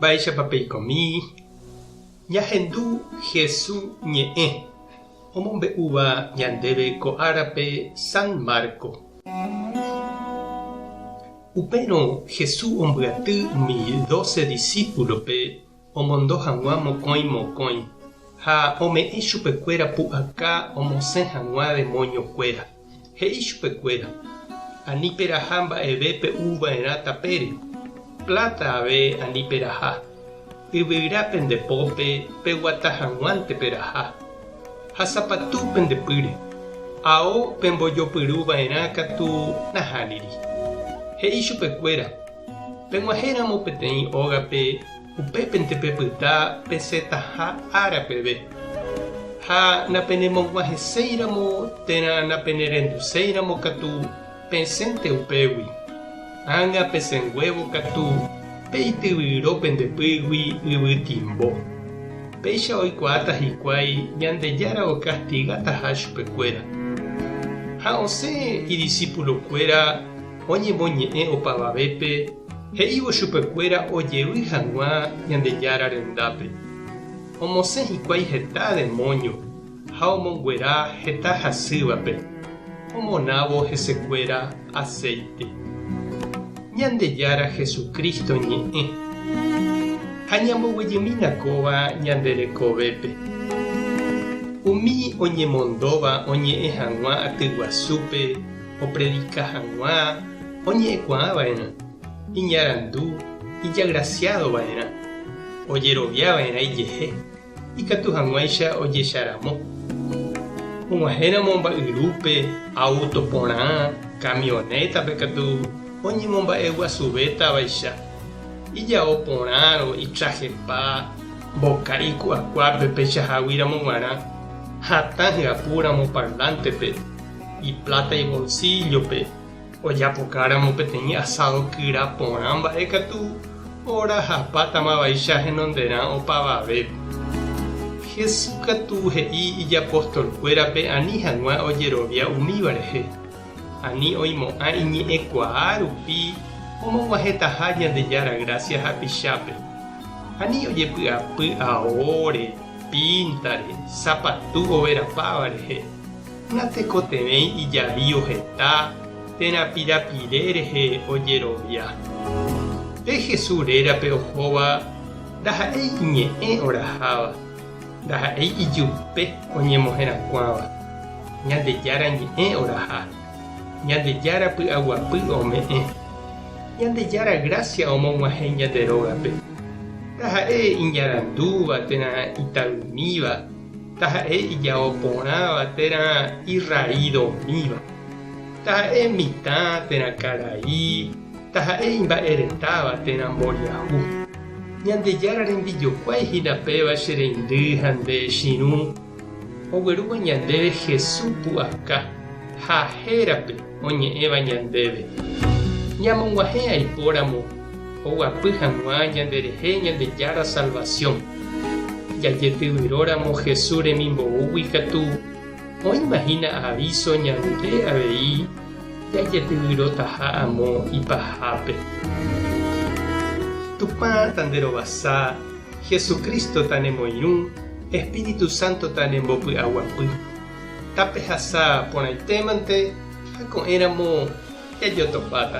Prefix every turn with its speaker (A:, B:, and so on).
A: Mba'éichapa peikomi? Ñahendu Hesu ñe'ẽ omombe'úva ñandéve ko árape San Marco. Upérõ Hesu ombyaty umi dóse disípulope omondo hag̃ua mokõi mokõi, ha ome'ẽ chupekuéra pu'aka omosẽ hag̃ua demóñokuéra. He'i chupekuéra, Ani peraha mba'eve pe'u va'erã tapére, pláta ave ani peraha, yvyra pende pópe peguata hag̃uánte peraha, ha sapatu pende pýre, ao pembojopyru va'erã katu nahániri. He'i chupekuéra, Peg̃uahẽramo peteĩ ógape upépente pepyta pesẽtaha ára peve. Ha napenemog̃uahẽséiramo térã napenerenduséiramo katu pesẽnte upégui. Ág̃a pesẽnguévo katu peityvyro pende pýgui yvy timbo. Péicha oikuaáta hikuái Ñandejára okastigataha chupekuéra. Ha osẽ idisipulokuéra oñemoñe'ẽ opavavépe he'ívo chupekuéra ojevy hag̃ua Ñandejára rendápe. Omosẽ hikuái heta demóño ha omonguera heta hasývape, omonávo hesekuéra aséite. Ñandejára Jesucristo ñe'ẽ. Ha ñamboguejymína kóva ñande rekovépe. Umi oñemondóva oñe'ẽ hag̃ua atyguasúpe opredika hag̃ua oñe'ẽkuaa va'erã, iñarandu, ijagrasiádo va'erã, ojerovia va'erã ijehe, ikatu hag̃uáicha ojecharamo. Og̃uahẽramo mba'yrúpe, áuto porã, kamionétape katu oñemomba'eguasuvéta vaicha, ijao porãrõ, itrajepa, mboka iku'akuápe peichaháguiramo g̃uarã, hatã hyapúramo parlántepe. Ipláta ivolsíllope ojapokáramo peteĩ asádo kyra porã mba'e katu orahapátama vaicha henonderã opavave. Jesús katu he'i ijapostolkuérape ani hag̃ua ojerovia umíva rehe, ani oimo'ã iñe'ẽkuaa rupi omog̃uahẽtaha Ñandejára grásia hapichápe, ani ojepy'apy aóre, píntare, sapatu overapáva rehe. Natekotevẽi ijavío heta térã pirapire rehe ojerovia. Pe Jesús rérape ohóva ndaha'éi iñe'ẽ oraháva, ndaha'éi ijupe oñemoherakuãva. Ñandejára ñe'ẽ oraha, Ñandejára py'aguapy ome'ẽ, Ñandejára grásia omog̃uahẽ ñande rógape. Ndaha'e iñarandúva térã itavymíva. Taha'e ijao porãva térã irraídomíva, taha'e mitã térã karai, taha'e imba'eretáva térã mboriahu. Ñandejára rembijokuái hína péva che reindy ha nde chirũ, oguerúva ñandéve Jesús pu'aka ha hérape oñe'ẽva ñandéve. Ñamog̃uahẽ aipóramo oguapy hag̃ua ñanderehe Ñandejára salvasión. Jajetyvyróramo Jesús remimboúgui katu, oĩma hína avíso ñande avei jajetyvyrotaha amo ipahápe. Tupã tanderovasa, Jesucristo tanemoirũ, Espíritu Santo tanembopy'aguapy. Tapehasa porãitémante ha ko'ẽramo jajotopáta.